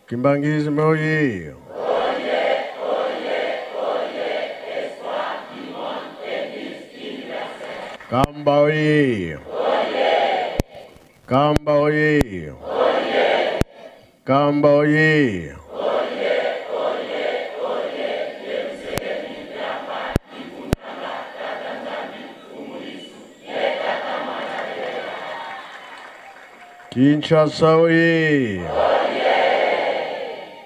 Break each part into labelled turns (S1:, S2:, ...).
S1: Kimbanguisme oye! Kamba oye! Kamba oye! Kamba oye! Kinshasa oye!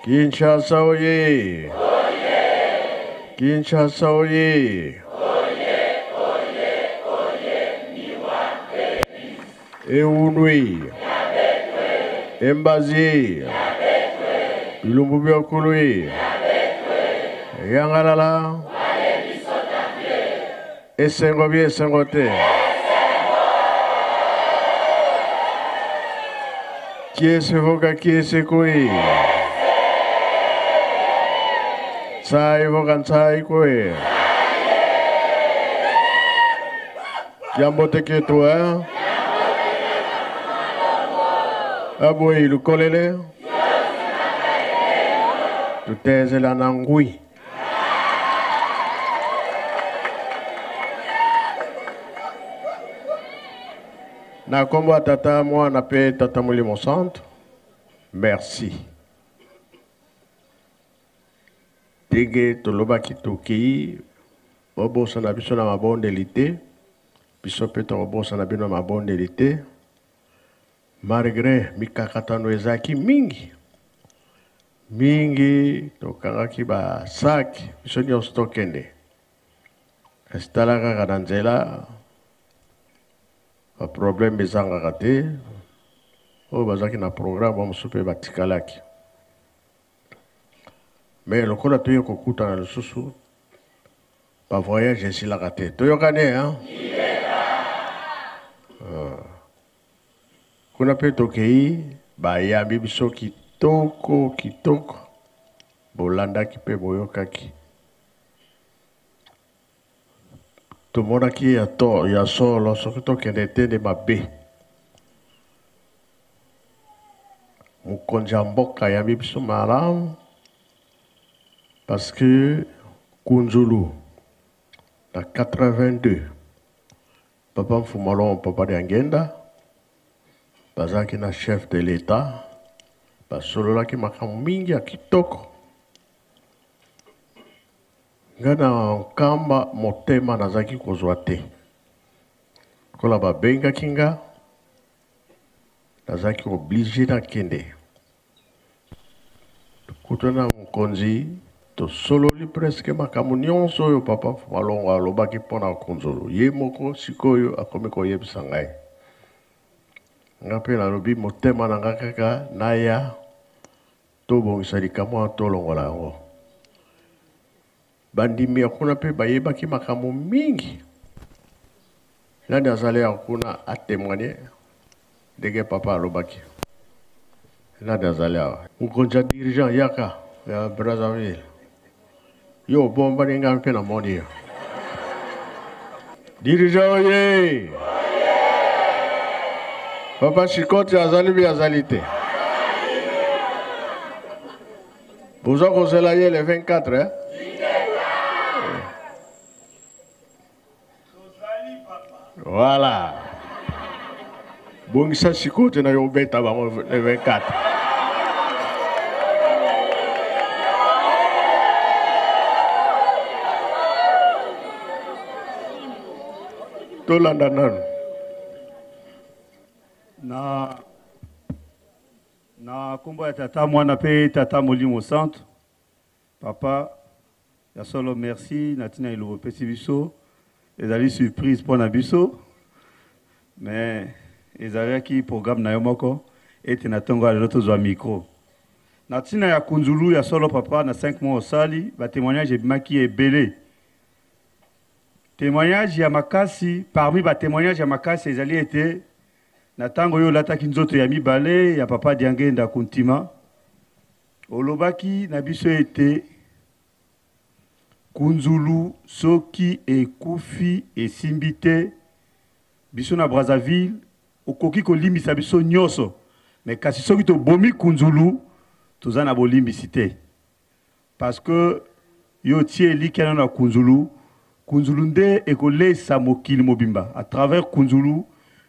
S1: Kinshasa oye! Kinshasa oye! Eunui! Embazi! Bilumbu byakului! Yangalala! Esengo bi esengo te. Kiese voka kiese koi. Tsai voka ntsai koi. Kiambote ketu eh? Aboyi lukolele. Tutezela na ngui. Na nkombo ya Tata, Mwana mpe Tata Molimo Santu, merci. Ndenge tolobaki tokei, bobosana biso na mabondeli te, biso mpe tokobosana bino na mabondeli te. Malgre mikakatano ezalaki mingi mingi, tokangaki ba sac biso nyonso tokende, kasi tala kaka na nzela ba problème ezangaka te. Oyo bazalaki na programme bamosusu mpe batikalaki, mais lokola toye kokutana lisusu, ba voyage esilaka te. Toyokani hein? Kuna mpe tokei, bayambi biso kitoko kitoko, bolandaki mpe boyokaki. Tomonaki ya to ya solo, soki tokende te nde mabe. Mokonzi ya mboka ayambi biso malamu parce que Kunzulu na 82 Papa Mfumalongo, Papa Diangenda bazalaki na chef de l'Etat, basololaki makambo mingi ya kitoko. Nga na Nkamba motema nazalaki kozwa te, lokola babengaki nga nazalaki oblige nakende. Tokutana na mokonzi, tosololi presque makambo nyonso oyo Papa Mfumalongo alobaki mpo na Kunzulu. Ye moko sikoyo akomi koyebisa ngai. Nga mpe nalobi motema na nga kaka naya tobongisa likambo wana tolongola yango. Bandimi ya kuna mpe bayebaki makambo mingi. Nani azali ya kuna atemoigne ndenge papa alobaki? Nani azali awa? Mokonzi ya dirigeant yaka ya Brazzaville. Yo obombani ngai mpe namoni yo. Dirigeant oye! Papa Chikoti azali bi azali te. Boza kozela ye le 24 eh? Voilà. Bongisa sikoyo te na yo obeta bango le 24. Tolanda nanu.
S2: Na Na kombo ya Tata, Mwana pe Tata Molimo Santu, Papa ya solo merci na tina elobo opesi biso, ezali surprise pona biso mais ezalaki programme na yo moko ete na tongo ya lelo tozwa micro. Na tina ya Kunzulu ya solo papa na 5 mois osali ba temoignage ebimaki ebele. Temoignage ya makasi parmi ba temoignage ya makasi ezali ete Na tango yo olataki nzoto ya mibale ya Papa Diangenda Kuntima, olobaki na biso ete Kunzulu soki ekufi esimbi te, biso na Brazzaville okoki kolimbisa biso nyoso, mais kasi soki tobomi Kunzulu, Toza na bolimbisi te. Parce que yo otie elikya na yo na Kunzulu, Kunzulu nde ekolesa mokili mobimba. À travers Kunzulu,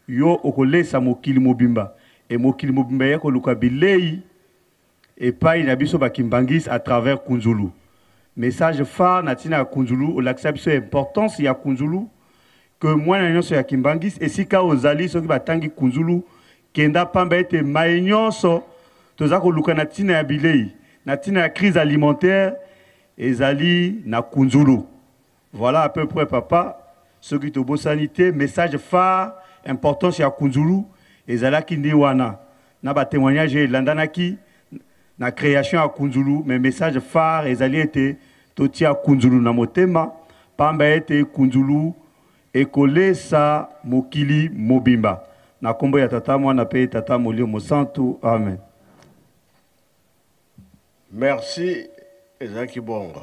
S2: yo okolesa mokili mobimba. Et mokili mobimba eya koluka bilei epayi na biso ba Kimbanguistes à travers Kunzulu. Message phare na tina ya Kunzulu, olakisa biso importance ya Kunzulu, que mwana nyonso ya Kimbanguiste esika ozali soki batangi Kunzulu, kenda pamba ete maye nyonso toza koluka na tina ya bilei, na tina ya crise alimentaire ezali na Kunzulu. Voilà à peu près papa, soki tobosani te message phare importance ya Kunzulu ezalaki nde wana na ba témoignages elandanaki na création ya Kunzulu, mais message phare ezali ete totia Kunzulu na motema pamba ete Kunzulu ekolesa mokili mobimba. Na kombo ya Tata, Mwana pe Tata Molimo Mosantu. Amen.
S1: Merci, ezalaki bongo.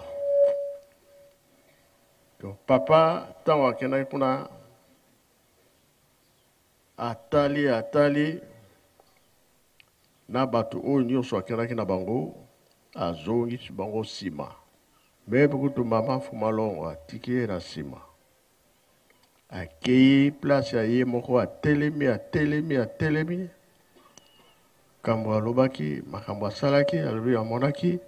S1: Donc papa ntango akendaki kuna atali atali na bato oyo nyonso akendaki na bango, azongisi bango nsima. Meme kutu mama Fumalongo atiki ye na nsima, akei place ya ye moko, atelemi atelemi atelemi. Makambo alobaki, makambo asalaki, alobi amonaki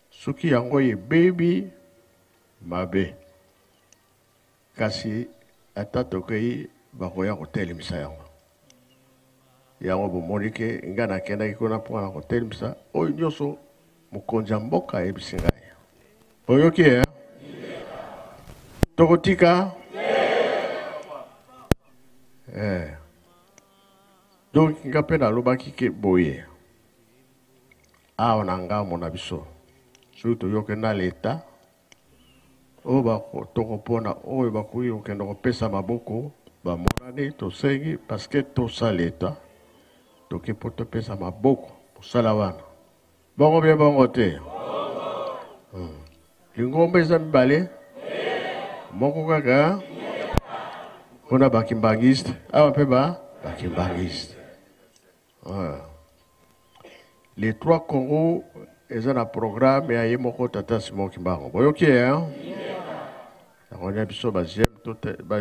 S1: soki yango ebebi mabe, kasi ata tokei bakoya kotelemisa yango. Yango bomoni ke ngai nakendaki kuna mpo na kotelemisa oyo nyonso mokonzi ya mboka ayebisi ngai. Oyoki eh? Tokotika eh. Donc nga mpe nalobaki ke boye awa na ngambo na biso soki toyoki na leta oyo bako tokopona oyo bakoki kokende kopesa maboko bamonani tosengi parce que tosala leta toke mpo topesa maboko mosala wana bongo bie bongo te hmm. Lingomba eza mibale moko kaka mpona bakimbangiste awa mpe ba bakimbangiste ah. Les trois Congo eza na programme ya ye moko tata Simon Kimbangu. Boyoki ye hein? Yango nya biso ba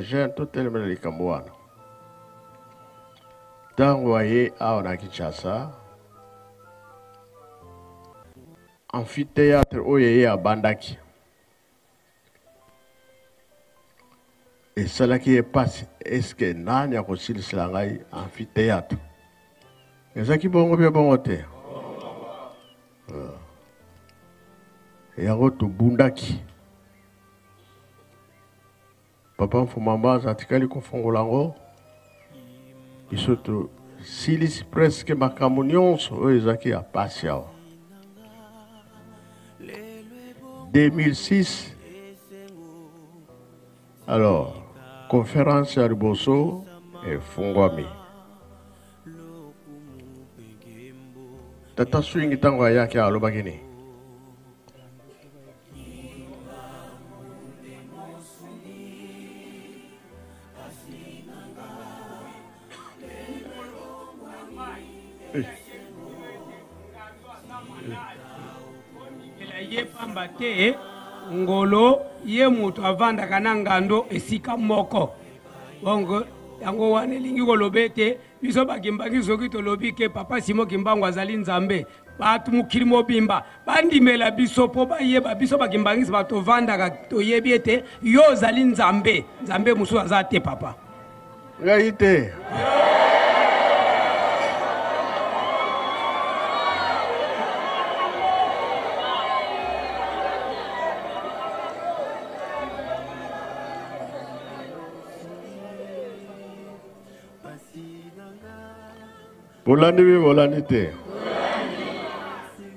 S1: jeune totelemela likambo wana. Ntango aye awa na Kinshasa, amphithéâtre oyo ye abandaki esalaki ye mpasi eske nani akosilisela ngai amphithéâtre ezalaki bongo mpe bongo te euh. yango tobundaki papa mfuma mbanza atikali kofongola yango biso tosilisi presque makambo nyonso oyo ezalaki ya pasi awa 2006 alors conférence ya liboso efungwami tata swingi ntango ayaki alobaki nini
S3: ye pamba te ngolo ye moto avandaka na ngando esika moko donc yango wana elingi koloba ete biso bakimbangi soki tolobi ke papa simo kimbangu azali nzambe bato mokili mobimba bandimela biso mpo bayeba biso bakimbangisi bato tovandaka toyebi ete yo ozali nzambe nzambe mosusu aza te papa
S1: ngai te Bolandi bi bolandi te.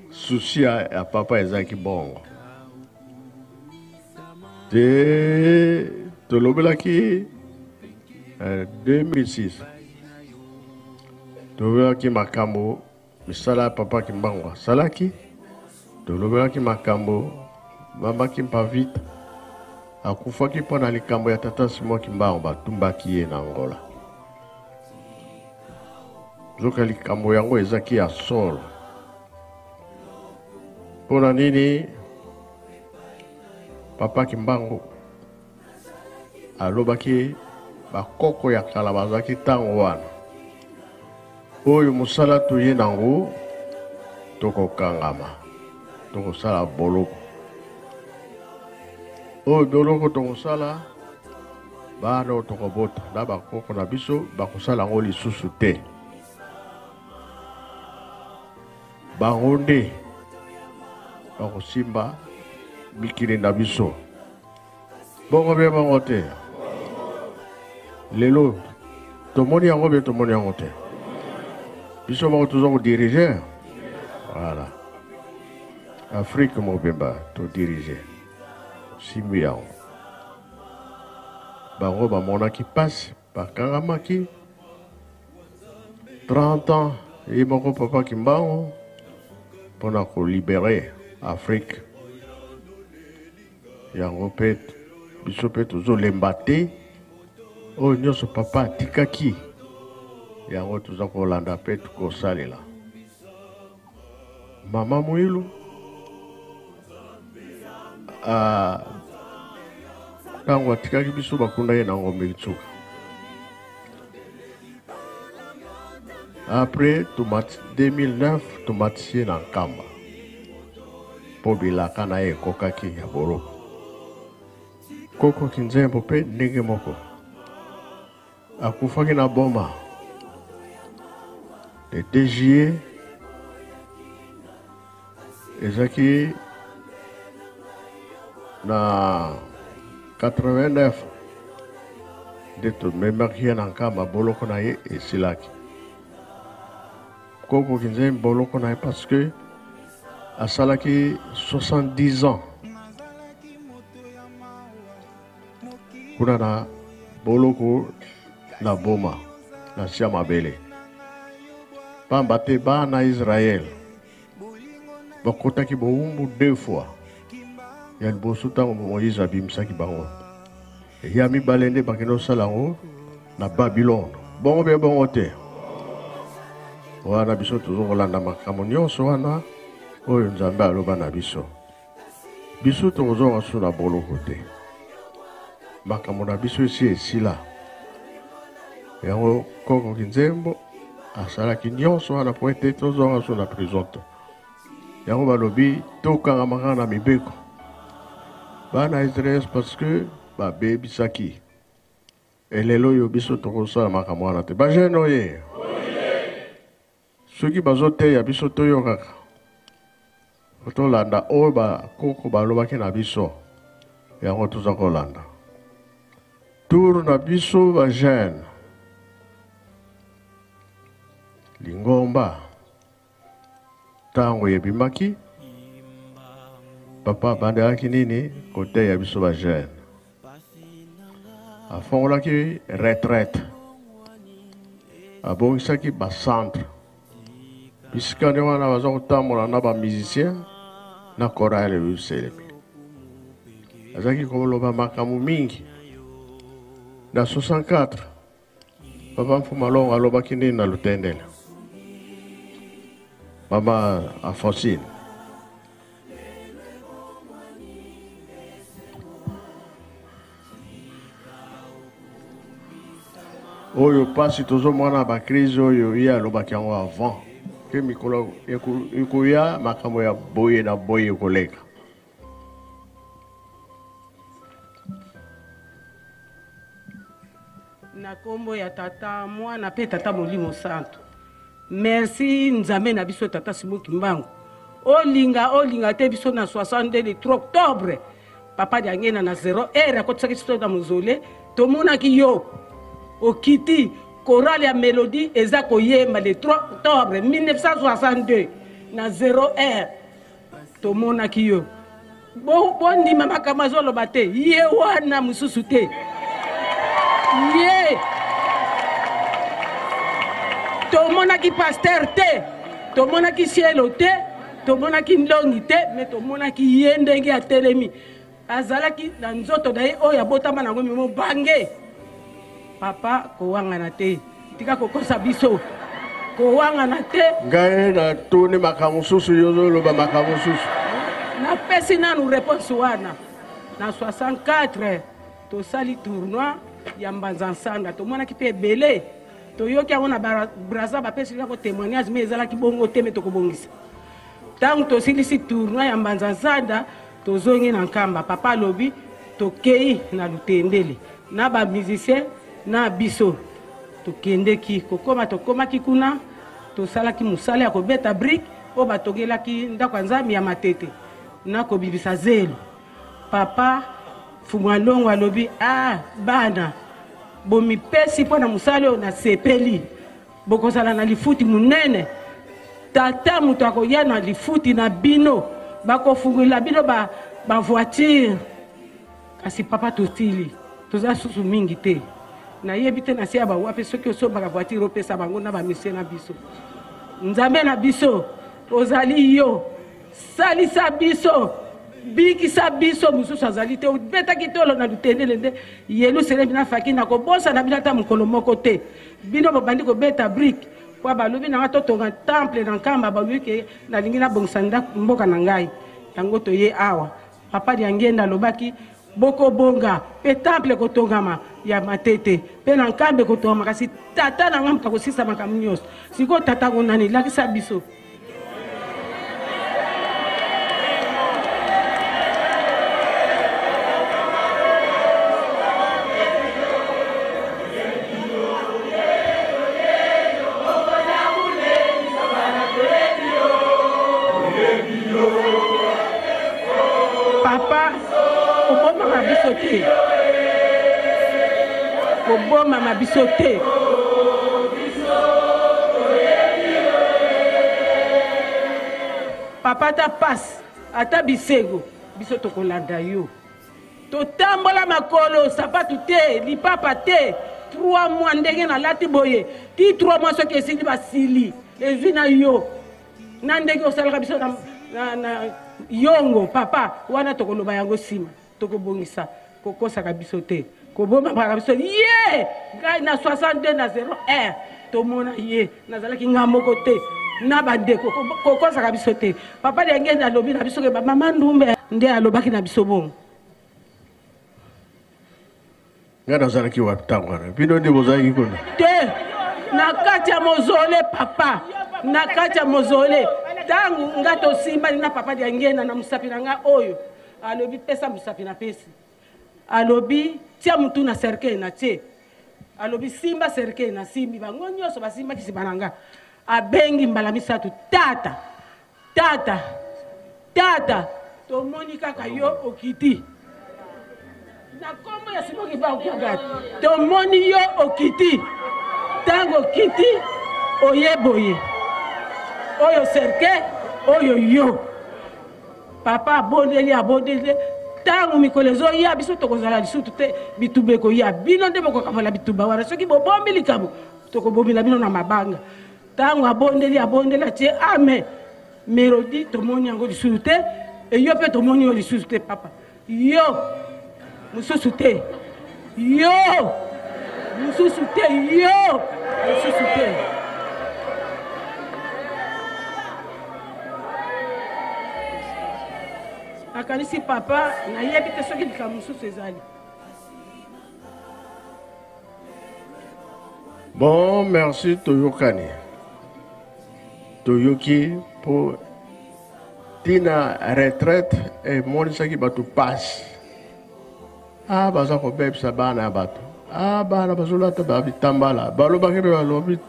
S1: Souci ya papa ezalaki bongo. Te tolobelaki 2006 eh, tolobelaki makambo misala ya papa Kimbangu asalaki, tolobelaki makambo mama Kimpa Vita akufaki mpo na likambo ya tata Simon Kimbangu batumbaki ye na Angola. Nzoka likambo yango ezaki ya solo. Mpo na nini Papa Kimbangu alobaki bakoko ya kala bazalaki ntango wana oyo mosala toye nango tokokangama tokosala boloko oyo boloko tokosala bana oyo tokobota na bakoko na biso bakosala yango lisusu te Bango nde bakosimba mikili na biso. Bongo be bongo te. Lelo tomoni yango be tomoni yango te. Biso moko toza kodirige. Voilà. Afrique mobimba todirige. Simbi yango. Bango bamonaki mpasi, bakangamaki 30 ans ye moko papa Kimbangu mpo na kolibere Afrique. Yango mpe biso mpe tozolemba te, oyo nyonso papa atikaki yango toza kolanda mpe tokosalela. Mama Muilu ntango atikaki biso bakunda ye na Ngombe Nsuka. Après tomati 2009 tomatisi ye na Nkamba mpo bilaka na ye ekokaki ya boloko. Koko Kinzembo mpe ndenge moko akufaki na Boma le 2 juillet ezalaki na 89 nde tomemaki ye na Nkamba, boloko na ye esilaki. Koko Kinzembo boloko na ye parce que asalaki 70 ans kuna na boloko na Boma na sia mabele, pamba te bana Israël bakotaki bowumbu deux fois. Ya liboso ntango Moïse abimisaki bango, ya mibale nde bakende kosala yango na Babylone. Bongo be bongo te, wana biso tozokolanda makambo nyonso wana oyo Nzambe aloba na biso. Biso tokozonga lisusu na boloko te, makambo na biso esi esila. Yango Koko Kinzembo asalaki nyonso wana po ete tozonga lisusu na prison te. Yango balobi tokangama kaka na mibeko bana Israël parce que babebisaki. Elelo oyo biso tokosala makambo wana te. Ba jeune oye, soki bazoteya biso toyokaka, tolanda oyo bakoko balobaki na biso, yango toza kolanda. Tour na biso ba jeune, lingomba ntango ebimaki, papa abandelaki nini koteya biso ba jeune, afongolaki retraite, abongisaki ba centre bisika nde wana baza kotambola na ba musicien na chorale Yerusalemi. Azalaki koloba makambo mingi. Na 64 Papa Mfuma Longo alobaki nini na Lutendele? Mama Alphonsine. Oyo pasi tozomona ba crise oyo ye alobaki yango avant ke mikolo ekoya makambo ya boye na boye ekoleka.
S4: Na kombo ya Tata, Mwana pe Tata Molimo Santu. Merci Nzambe na biso Tata Simon Kimbangu. Olinga olinga te biso na 62 le 3 octobre Papa Diangenda na 0 heure akotisaki biso na mausolée, tomonaki yo okiti chorale ya melodie eza koyemba le 3 octobre 1962 na 0 heure tomonaki yo. Bondima makambo azoloba te, ye wana mosusu te, ye tomonaki pasteur te, tomonaki cielo te, tomonaki ndongi te, me tomonaki ye ndenge atelemi, azalaki na nzoto na ye oyo abotama nango mobange. Papa, kowangana te, tika kokosa biso, kowangana te.
S1: Ngai natuni makambo mosusu, yo ozoloba makambo mosusu.
S4: Napesi nanu réponse wana. Na 64 tosali tournoi ya Mbanza Nsanda, tomonaki mpe ebele, toyoki yango na Brazza, bapesi yango témoignage, mais ezalaki bongo te, me tokobongisa. Ntango tosilisi tournoi ya Mbanza Nsanda, tozongi na Nkamba. Papa alobi tokei na Lutendele na ba musicien na biso, tokendeki kokoma, tokomaki kuna, tosalaki mosala ya kobeta brique oyo batongelaki ndako ya Nzambe ya Matete na kobimisa zelo. Papa Fumu Alongo alobi, ah, bana bomipesi mpo na mosala oyo, nasepeli, bokozala na lifuti monene. Tata moto akoya na lifuti na bino, bakofungolela bino ba voiture. Kasi papa, totili toza susu mingi te, nayebi te na se ya bawapi soki osombaka voiture opesa bango na bamisie na biso. Nzambe na biso ozali yo, salisa biso, bikisa biso, mosusu azali te. Obetaki tolo na Lutendele nde Yelusalemi na faki na kobosana bino ata mokolo moko te. Bino bobandi kobeta brique po balobi na nga totonga temple na Nkamba, balobi ke nalingi nabongisa ndako mboka na ngai, yango toye awa. Papa Diangenda alobaki bokobonga mpe temple ekotongama ya Matete mpe na Nkamba ekotongama, kasi tata na ngai moto akosisa makambo nyonso. Sikoyo tata ngo nani? Lakisa biso. Papa, kobomama biso te, kobomama biso te. Papa, ata pasi ata bisengo, biso tokolanda yo. Totambola makolo, sapatu te, lipapa te, 3 mois ndenge nalati boye ti 3 mois soki esili basili ezwi na yo na ndenge osalaka biso na yongo papa wana, tokoloba yango nsima, tokobongisa. Kokosaka biso te, kobomaka biso ye. Ngai na 62 na 0 r tomona ye, nazalaki ngai moko te na bandeko. Kokosaka biso te papa. Ndenge nalobi na biso ke bamama Ndumbe nde alobaki na biso bongo.
S1: Ngai nazalaki wapi ntango wana? Bino nde bozalaki kuna?
S4: Te, na kati ya mozole papa, na kati ya mozole. Ntango nga tosimbani na papa Diangenda na mosapi na ngai oyo, alobi pesa mosapi, na pesi. Alobi tia mutu na cercueil, na tie. Alobi simba cercueil, na simbi. Bango nyonso basimbaki nsima na nga. Abengi mbala misato, tata, tata, tata. Tomoni kaka yo okiti na nkombo ya Simon Kimbangu Kiangani, tomoni yo okiti. Ntango okiti oye boye, oyo cercueil oyo yo papa abondeli, abondeli. Ntango mikolo ezoya, biso tokozala lisusu te, bitumba ekoya, bino nde bokokabola bitumba wana. Soki bobombi likambo, tokobomela bino na mabanga. Ntango abondeli, abondeli, atie amen, melodie, tomoni yango lisusu te. Eyo mpe tomoni yo lisusu te papa, yo mosusu te, yo mosusu te, yo mosusu te. Nakanisi papa, nayebi te soki likambo mosusu ezali.
S1: Bon, merci. Toyokani, toyoki mpo ntina retraite emonisaki bato pasi. Ah, baza kobebisa bana ya bato. Ah, bana bazolata babitambala, balobaki mpe balobi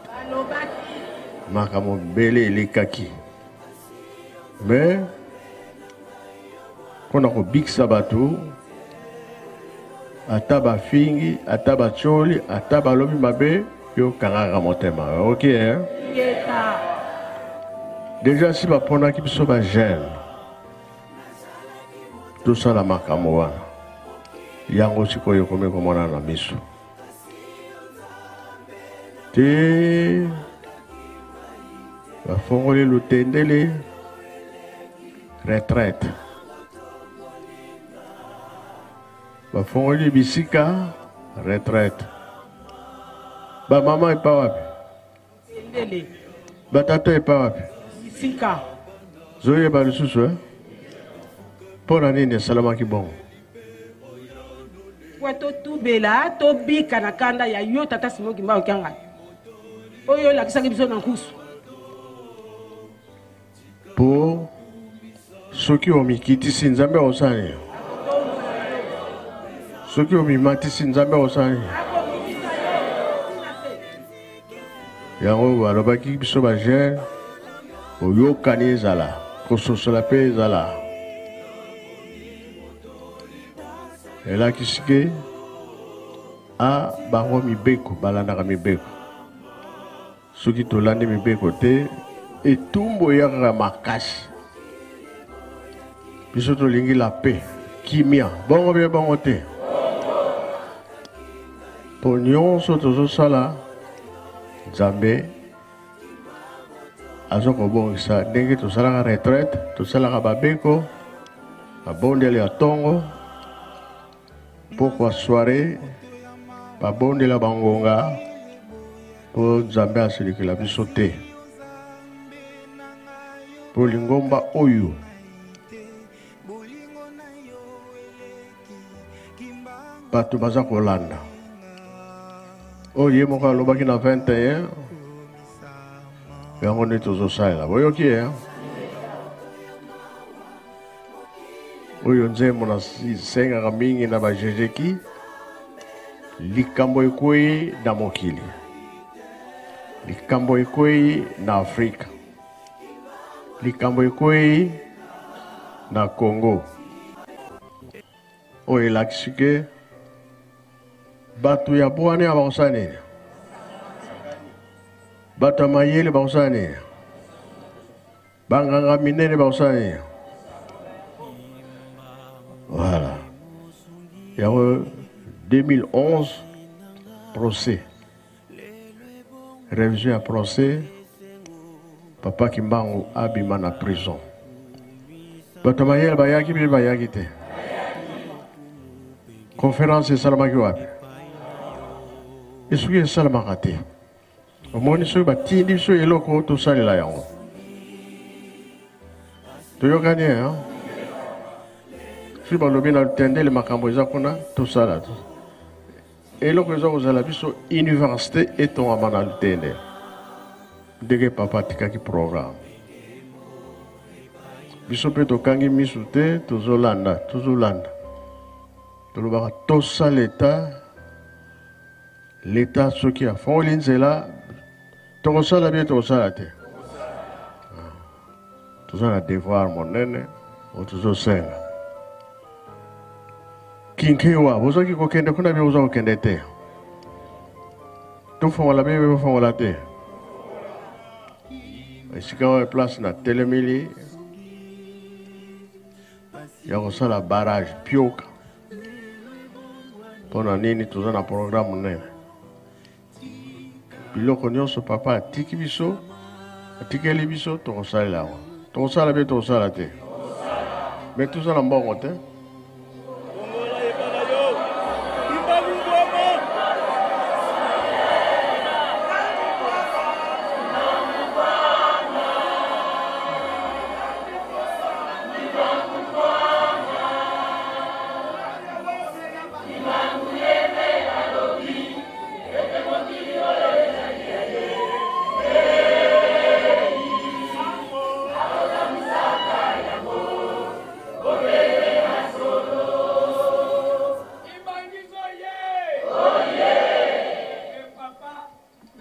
S1: makambo ebele elekaki. Mais mpona kobikisa bato, ata bafingi, ata batioli, ata balobi mabe, yo kangaka motema, ok, eh? Déjà si baponaki biso bajeune tosala makambo wana, yango sikoyo ekomi komona na miso te. Bafongoli Lutendele retraite, bafongoli bisika retraite. Bamama epa wapi? Batata epa wapi?
S4: Bisika
S1: zoyeba lisusu, eh? Mpo na nini esalamaki bongo?
S4: Po totubela, tobika na kanda ya yo tata Simon Kimbangu Kiangani oyo olakisaki biso na nkusu.
S1: Po soki omikitisi Nzambe akosala nini? Soki omimatisi Nzambe akosala nini? Yango balobaki biso ba jeune boyokani ezala, kososola mpe ezala. Elakisi ke a bango mibeko, balandaka mibeko. Soki tolandi mibeko te, etumbu eyakaka makasi. Biso tolingi la paix, kimia. Bongo bie bongo te. Po nyonso tozosala, Nzambe aza kobongisa ndenge tosalaka retraite, tosalaka babeko, mabondeli ya tongo, pokwa soiree, babondela bangonga po Nzambe asilikela biso te. Po lingomba oyo bato baza kolanda oyo ye moko alobaki na 21 yango nde tozosalela. Boyoki ye? Oyo nzembo nasengaka mingi na bajejeki, likambo ekwei na mokili, likambo ekwei na Afrika, likambo ekwei na Congo, oyo elakisi ke bato ya bwania bakosala nini, bato ya mayele bakosala nini, banganga minene bakosala nini. Voilà, yango 2011 procès, révision ya procès, papa Kimbangu abima na prison. Bato mayele bayaki mpe bayaki te. Conférence esalamaki wapi? Esoki esalamaka te. Omoni, soki batindi biso eloko tosalela yango. Toyokani, hein? Soki balobi na tendele makambo eza kuna, tosala eloko eza kozala biso université etongama na Lutende ndenge papa atikaki programme. Biso mpe tokangi misu te, tozolanda, tozolanda. Tolobaka tosala eta, leta soki afongoli nzela tokosala bien, tokosala te. Toza na devoir monene oyo tozosenga. Kinkewa, bozwaki kokende kuna bie, boza kokende te. Tofongola bie, bofongola te. Esika oyo place na telemili ya kosala barrage pioka. Mpo na nini toza na programme monene? Biloko nyonso papa atiki biso, atikeli biso, tokosalela yango. Tokosala mpe tokosala te. Me toza na mbongo te.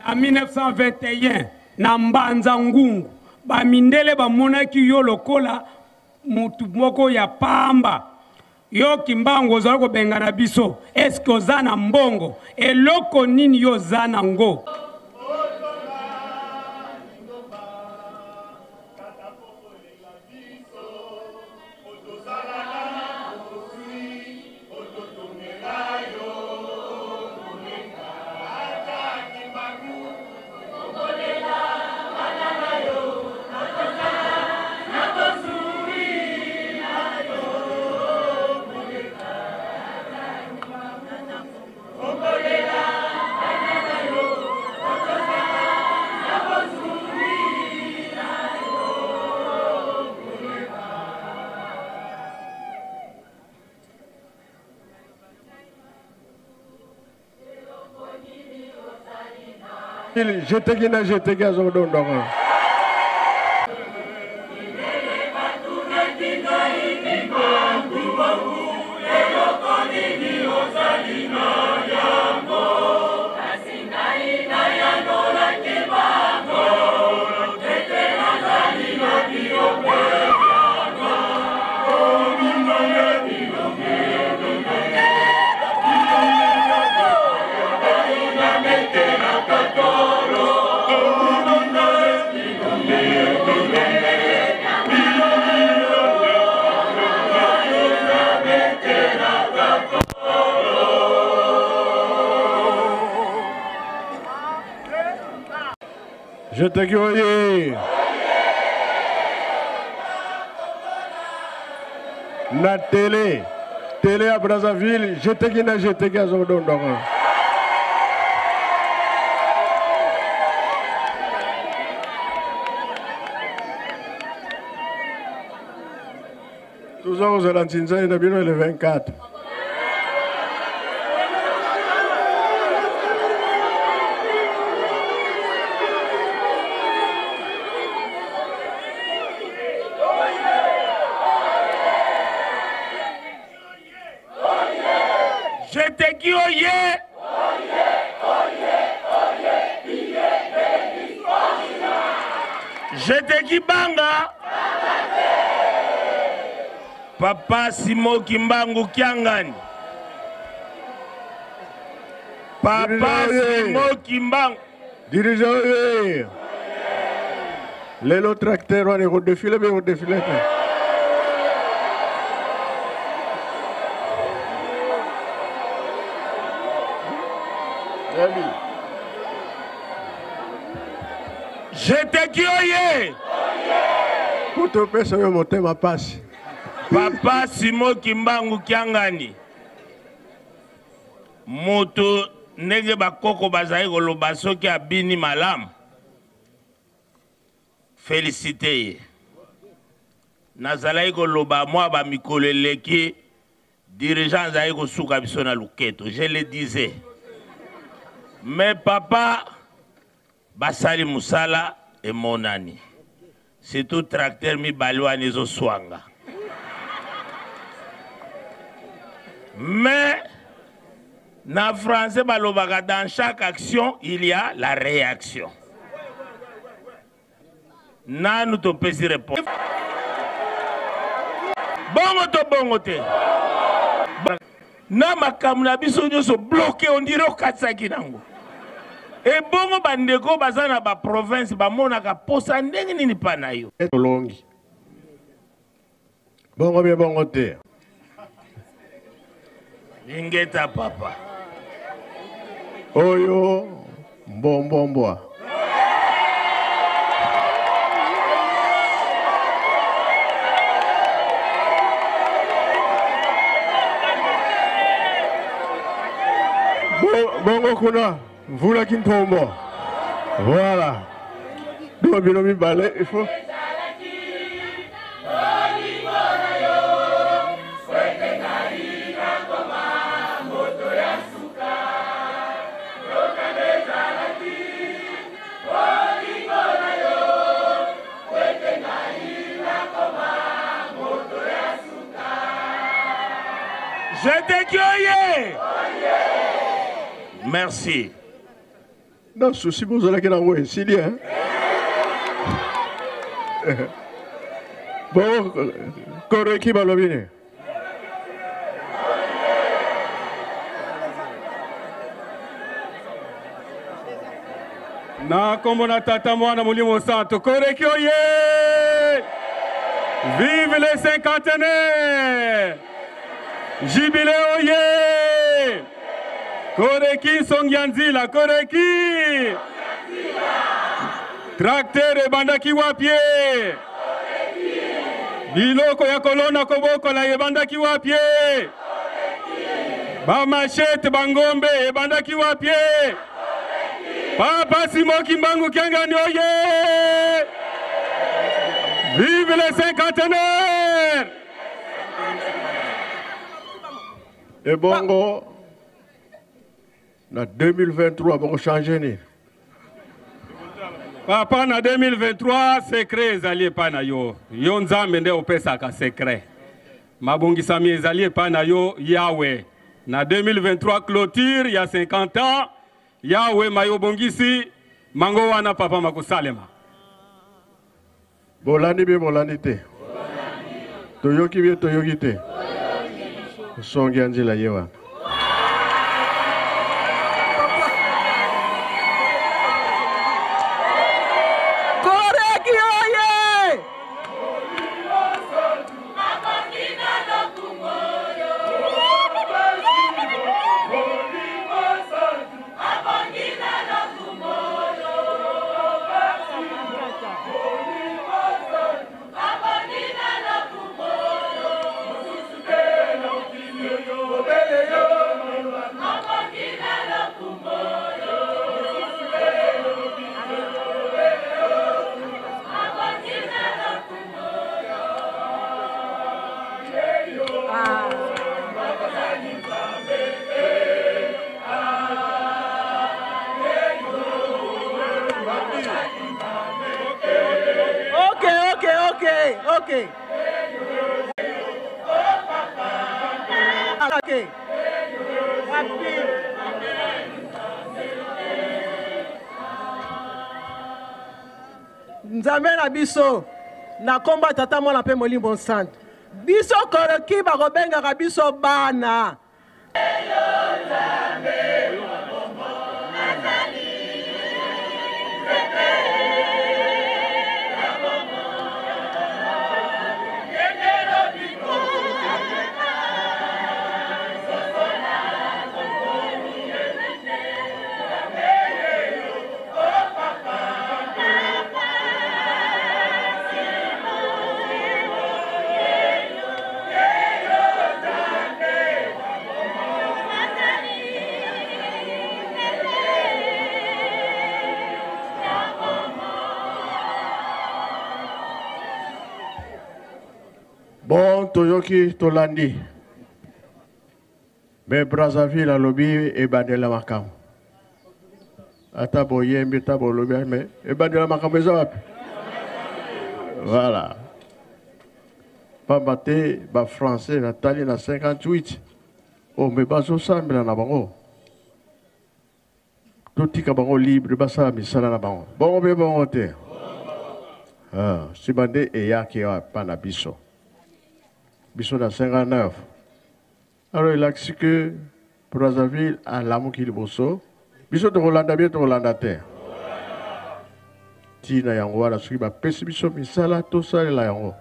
S3: Na 1921 na Mbanza Ngungu, bamindele bamonaki yo lokola mutu moko ya pamba. Yo Kimbangu ozali kobengana biso, eske oza na mbongo? Eloko nini yo oza na ngo?
S1: Jeteki na jeteki azodondonga. Je te oye. Na télé, télé à Brazzaville, je te na je te azodondonga. Toza kozela nzinzani na bino le 24.
S5: Jeteki oye! Jeteki banga! Papa Simon Kimbangu Kiangani. Papa Simon Kimbangu.
S1: Dirigeant oye! Lelo tracteur wana ekodefile mpe ekodefile te.
S5: Jeteki oye!
S1: Po topesa yo motema pasi.
S5: Papa Simon Kimbangu Kiangani. Moto ndenge bakoko bazali koloba soki abini malamu, félicité ye. Nazalaki koloba mwa ba mikolo eleki, dirigeant azalaki kosuka biso na luketo, je le disais. Mais papa basali musala emonani. Surtout tracteur mibale wana ezoswanga. Mais na français balobaka dans chaque action il y a la réaction. Nanu topesi réponse. Bongo to bongo te. Na makambo na biso nyonso bloqué, on dirait okatisaki nango. E bongo bandeko baza na ba province bamonaka posa ndenge nini pa na yo.
S1: Tolongi. Bongo bien bongo te.
S5: Ingeta papa.
S1: Oyo mbombombwa. Bongo kuna mvula kintombo. Voilà. Donc bino mibale il faut
S5: Je te cueille. Merci.
S1: Non, souci bozalaki nango esili, hein? Bon, koreki balobi nini?
S2: Na kombo na tata mwana molimo santo, koreki oye! Vive les cinquantenaires! Jubilé oye! Koreki Songianzila, koreki! Tracteur ebandaki wapi? Biloko ya kolona kobokola ebandaki wapi? Ba machete bangombe ebandaki wapi? Papa Simon Kimbangu Kiangani oye! Vive les cinquantenaires!
S1: Ebongo na 2023 boko changer nini?
S6: Papa na 2023 secret ezali epai na yo. Yo Nzambe nde opesaka secret. Mabongisami ezali epai na yo Yahweh. Na 2023 clôture ya 50 ans Yahweh maye obongisi mango wana papa makosalema.
S1: Bolandi bien bolandi te. Toyoki bien toyoki te. Songi ya nzela ye wana.
S7: Koreki oye! Okay, okay, okay, okay. Okay. Happy. Nzambe na biso na kombo ya Tata Mwana mpe Molimo Santu. Biso koroki bakobengaka biso bana.
S1: Bon, toyoki tolandi. Mais Brazzaville alobi ebandela makambo. Ata boyembi ata bolobi mais ebandela makambo eza wapi? Voilà. Pamba te ba français batali na 58 oh mais bazosambela na bango. Totika bango libre basala misala na bango. Bongo mpe bongo te. Ah, nsima nde eyaki epa na biso. Biso na 59. Alors elakisi que Brazzaville alamuki liboso, biso tokolanda bien tokolanda te. Ntina yango wana soki bapesi biso misala tosalela yango.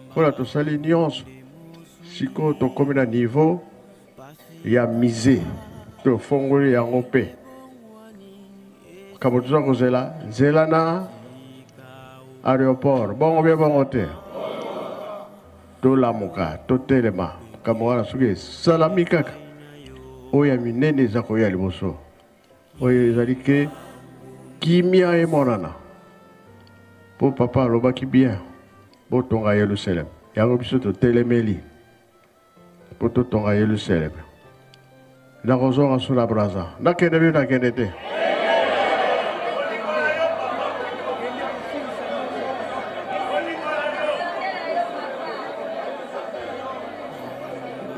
S1: Mpona tosali nyonso, sikoyo tokomi na niveau ya musée, tofongoli yango mpe makambo toza kozela nzela na aéroport bongo bie bongo te. Tolamuka, totelema. Makambo wana soki esalami kaka, oyo ya minene eza koya liboso, oyo ezali ke kimia emonana. Po papa alobaki bien, botonga Yerusalem. Yango biso totelemeli po totonga Yerusalem. Nakozonga so na Brazza. Nakende bino nakende te.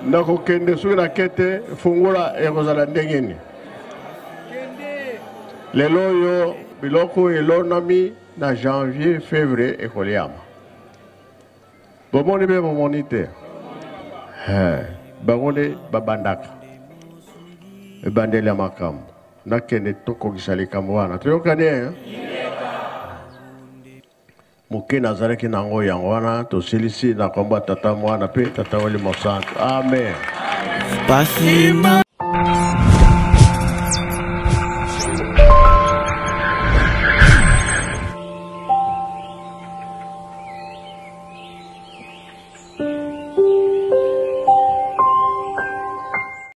S1: Nakokende soki nake te, fungola ekozala ndenge nini? Lelo oyo biloko elonami na janvier, février ekoliama. Bomoni mpe bomoni te. Bango nde babandaka ebandeli ya makambo. Nakende tokokisa likambo wana. Toyokani eh? Moke nazalaki nango yango wana tosilisi na kombo ya Tata Mwana mpe Tata Molimo Santu. Amen.
S8: Pasi.